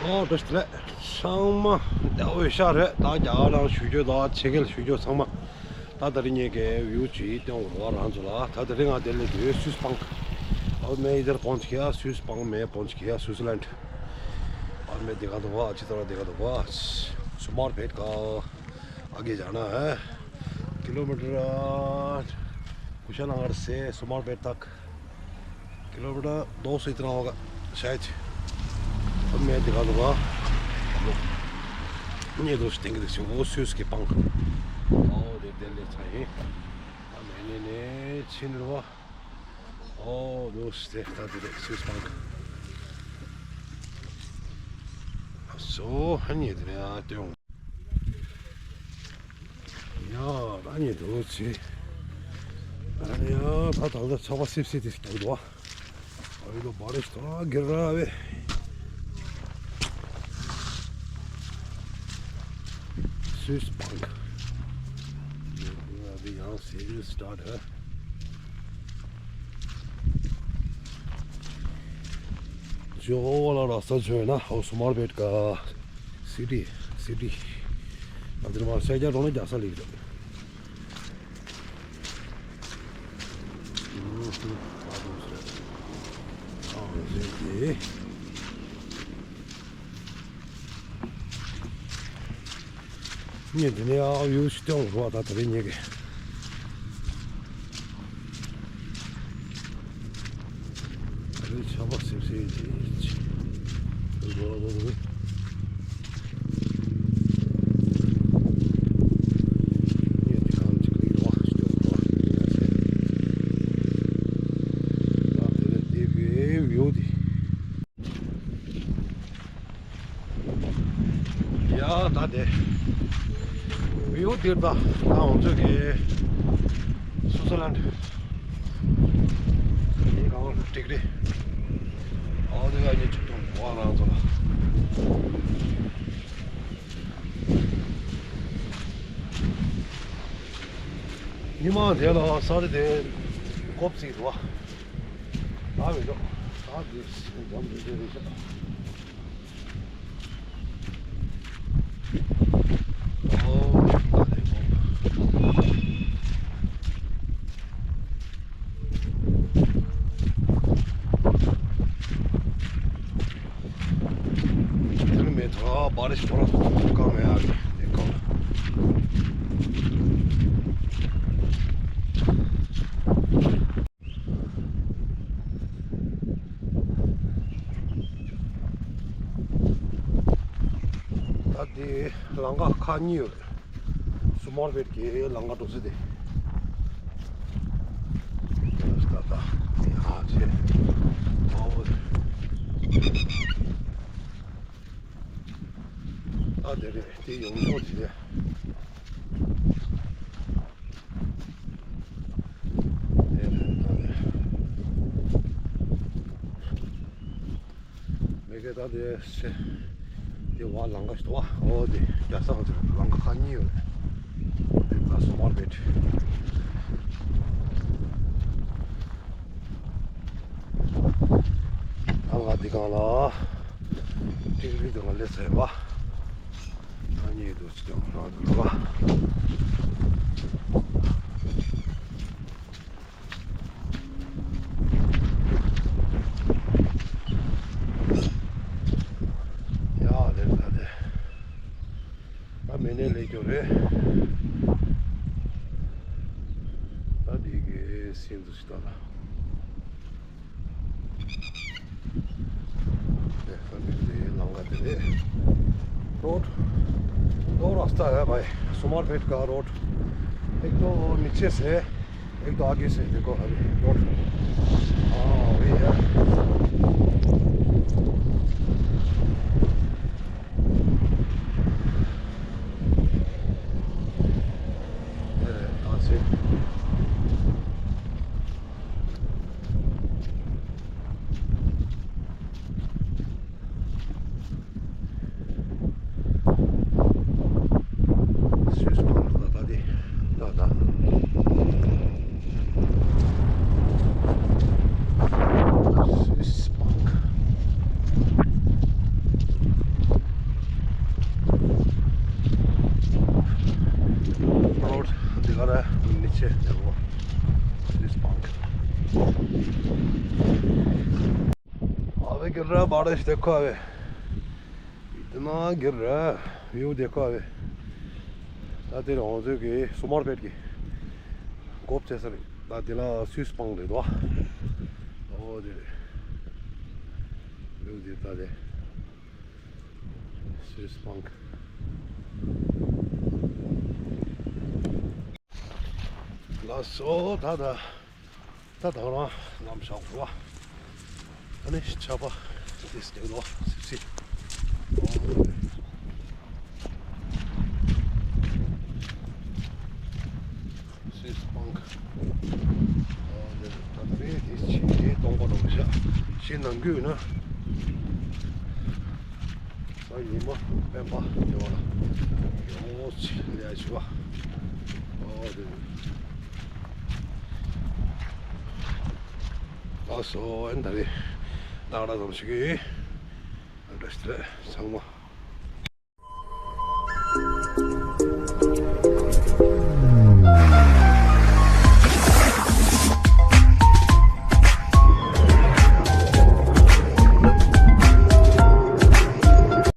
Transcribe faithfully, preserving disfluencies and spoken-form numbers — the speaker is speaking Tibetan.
ཨོ་བཀྲ་ཤིས་བདེ་ལེགས། ཚང་མ་འོས་ཤག་རེད། ད་རྒྱ་གར་ནང་བཞུགས་རྒྱུ་དང་ཕྱི་རྒྱལ་བཞུགས་རྒྱུ་ཚང་མ། ད་དེ་རིང་ངེད་ཀྱི་བིའུ་ཅིག་སྟོན་དགོས་རེད་བ། རང་ཚོ་ལ། ད་དེ་རིང་ང་དེ་སླེབས་དུས་སུད་སི་སྤང་། और मैं इधर पहुंच गया, स्विस पांग में पहुंच गया, स्विट्जरलैंड। और मैं दिखा दूंगा, अच्छी तरह दिखा दूंगा। सुमारपेट का आगे जाना है। किलोमीटर, अ, कुशीनगर से सुमारपेट तक किलोमीटर दो सौ इतना होगा शायद। अब मैं दिखा दूंगा। ये दोस्त देंगे, देखिए, वो स्विस के पंख। और दे, दे ले चाहिए। मैंने ने छीन लो। ཨོ་དོ་སྟེ་ད་དེ་རེད། སུས་སྤང་། སོ་ཧ་ཉེ་དེ་རེད། ཨ་ཏེའོ། ཡ་ད་ཉེ་དོ་ཚེ། ཨ་ཡ་ད་ད་ད་ཚ་བ་སིབ་སིབ་དེ་སྐྱོ་དོ། ཨ་ཡོད་དོ་བ་རེ་ཤི་ཐོ་གེ་ར་བེ། སུས་སྤང་། ཡང་སེ་རི་སི་ཊར་ཊི། जो वाला रास्ता जो है ना, वो सुमारपेट का सिटी, सिटी। अदर मार से जा रोने जा सा लिख दो। हम्म, हम्म, बात दूसरा। और ये, ये। ངས་འདི་ནས་ཨ་ཡུལ་ཞིག་སྟོན་རོགས། ད་ད་རེས་ངེད་ཀྱི་ད་རེས་ཆར་པ་སིབ་སིབ་ཅིག་རོ་རོ་རོ། ངས་འདི་གང་ཅིག་རོགས་སྟོན་རོགས། ད་དེ་རེད། དེ་བའི་ཡུལ་དེ། ཡ་ད་དེ་བིའུ་འདིར་ད་ད་ང་ཚོ་གི་སུའུ་ཙེར་ལན་འདི་གང་འགྲིག་རེད། ཨོ་དེ་ག་ཉིད་ཅིག་ཏུ་བ་རང་ཚོ་ལ། ཉི་མ་དེ་ལ་ས་རི་དེ་ཀོབ་ཙིག་འདུག་བ། ད་མི་འདུག་ད་དེ་འཇམ་རི་རི་རི་ཤག་ད་དེ་ལམ་ཁ་ཁག་གཉིས་ཡོད་རེད། སུ་མར་བེད་ཀྱི་ལམ་ཁ་འགྲོ་ས་དེ། ད་ད་ཨ་ཆེ། ཨོ། ད་དེ་རེད། དེ་ཡོང་ཆོག་ཅིག་རེད། དེ་རེད། ད་དེ། མེ་གེ་ད་དེ་ཤེ། དེ་བ་ལམ་ཁ་ཞིག་འདུག་བ། ཨོ་དེ་རྒྱ་ས་ང་ཚོ་ལམ་ཁ་ཁག་གཉིས་ཡོད་རེད། དེ་ད་སུ་མར་བེད། ད་ང་འདི་གང་ལ། ཏིག་རི་དུ་ང་ལས་ཚེ་བ། ད་ཉེ་དུ་ཅི་ཀྱང་རང་དུ་རུ་བ། ཡ་ལེ་ལ་ལེ། ད་མེ་ནས་ལས་སྐྱོ་རེད། ད་འདི་གའི་སེམས་འདུ་ཞིག་ད་ལ། ལམ་ཁ་དེ་རེད། रोड, दो रास्ता है भाई, सुमारपेट का रोड। एक तो नीचे से, एक तो आगे से। देखो अभी रोड। हाँ, वही है। ང་ར་མི་ཆེ་དེ་བོ། Swiss Bank. ཨ་ཝེ་གི་ར་བ་ར་ཤི་དེ་ཁོ་ཨ་ཝེ། དེ་ན་གི་ར་བིའུ་དེ་ཁོ་ཨ་ཝེ། ད་དེ་རང་ཚོའི་གི་སུ་མར་པེད་གི་གོབ་ཆེ་ས་རེད། ད་དེ་ལ་Swiss Bank རེད་དོ། ཨོ་དེ་རེད། བིའུ་དེ་ད་དེ། Swiss Bank. ལགས་སོ། ད་ད་ད་ད་རང་ལམ་ཞོག་རོ། ཨ་ནི་ཆ་པ་དེ་སྟེགས་ལོ་སི་སི། Swiss Bank. ཨ་ནི་ད་ནི་དེ་ཆེ་དེ་གཏོང་པ་རོགས་བྱ། ཤེས་ནང་རྒྱུ་ཡིན་ན། ས་ཉི་མ་སྤེན་པ་དེ་བ་ལ་ཡོང་ཆེ་ལས་ཆེ་བ། ཨོ་དེ། ལགས་སོ། ཨན་ད་རེ་ད་ག་ཙམ་ཞིག་གིས་ཨན་ད་ཞིག་ཚང་མ།